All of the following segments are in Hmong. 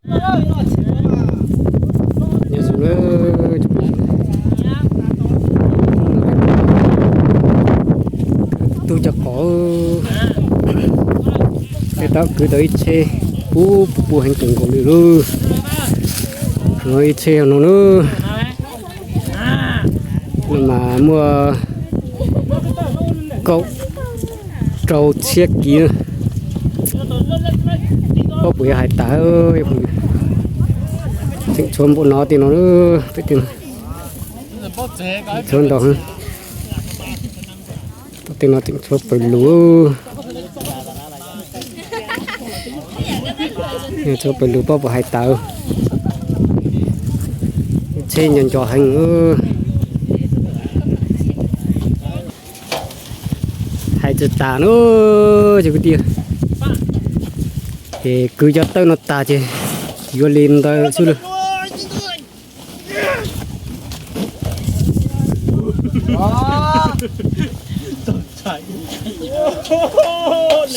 Nyob zoo na, tug cov qov es tau kwv tau ib tsheb pub pub heev kawg nkaus li lauj. No ib tsheb no na, no mas muaj kaum rau txhiab kiv na. Paub puas yog hais tas, tseem tshuav npaum no tej no, peb tej no tshuav ntau. Tej no tseem tshuav pawg lug, tshuav pawg lug paub puas hais tas. Tsheb nco nco heev. Hais tsis tas na, cov kwv tij. Ces kwv cov tawb no tas ces yuav li ntawd xwb lawm.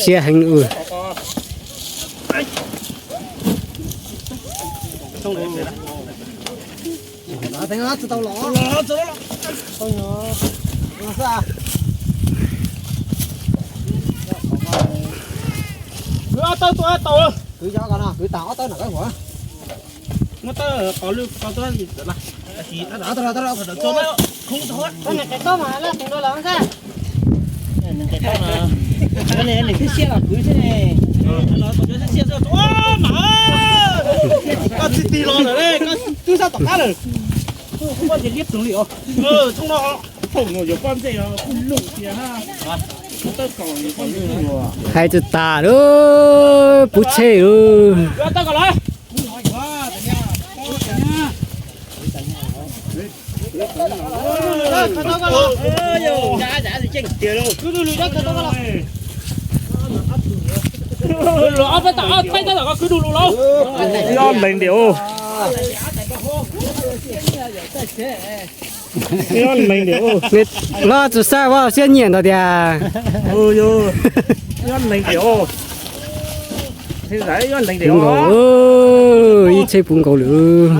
Siab heev. Kwv ob tawb tuaj tau. Kwv cov ko no, kwv tas ob tawb no koj huam. Muab tawb qos lwj ko tuaj. Koj niam qes toj mas laj tus no los xwb. Koj tsis tig los lawm, koj twb sab tom qab lawm. Hais tsis tas lawm, puv tsheb lawm. Ob leeg diam. Los tsis xav ua siab nyiam ntawd tiag. Puv nkaus, ib tsheb puv nkaus lawm.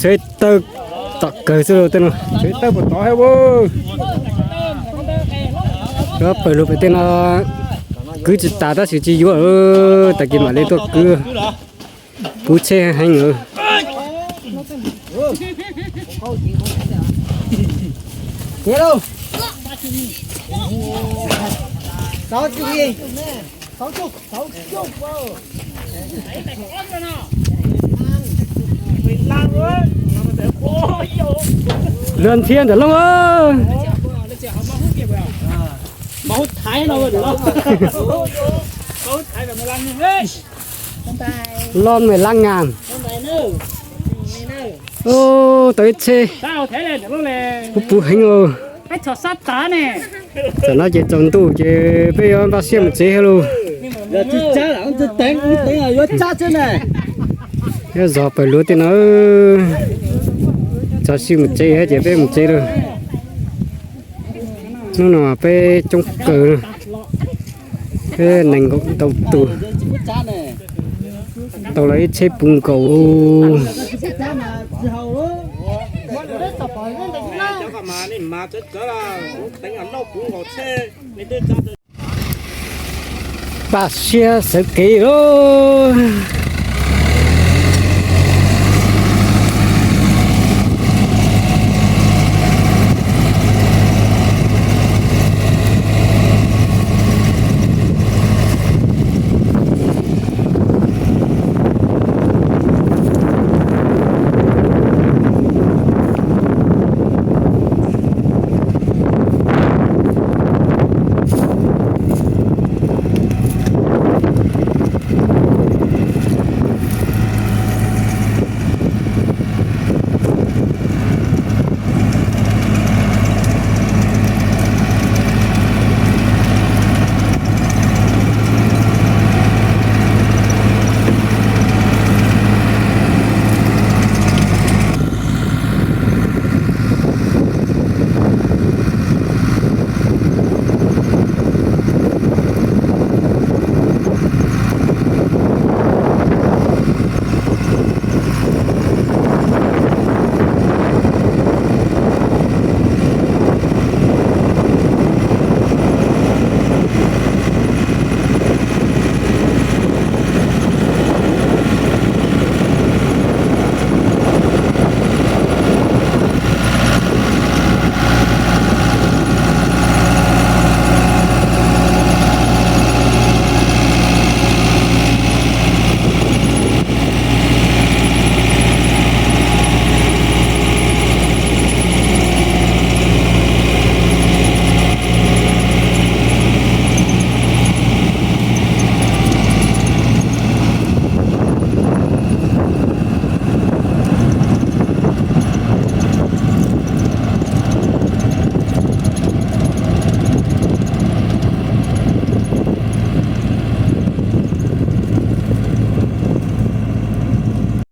Tsheb tawb tom kawg xwb lauj, tej no tsheb tawb puas tod thiab. Pawg lug pem tej no kwv tsis tas tab sis tsis yuav, tag kis mam li tuaj kwv. Puv tsheb heev lawm. Luag ntxhiab ntawm Looj. Loj me lab nga. Tau ib tsheb puv puv heev os. Tam no ces tsaus ntuj ces peb yuav npaj siab mus tsev thiab lauj. Yuav zov pawg lug tej no, tsaus ntuj mus tsev ces peb mus tsev lauj. Hnub no peb coob kawg, peb nees nkaum ntau tus, tau los ib tsheb puv nkaus. Npaj siab sawv kev lauj.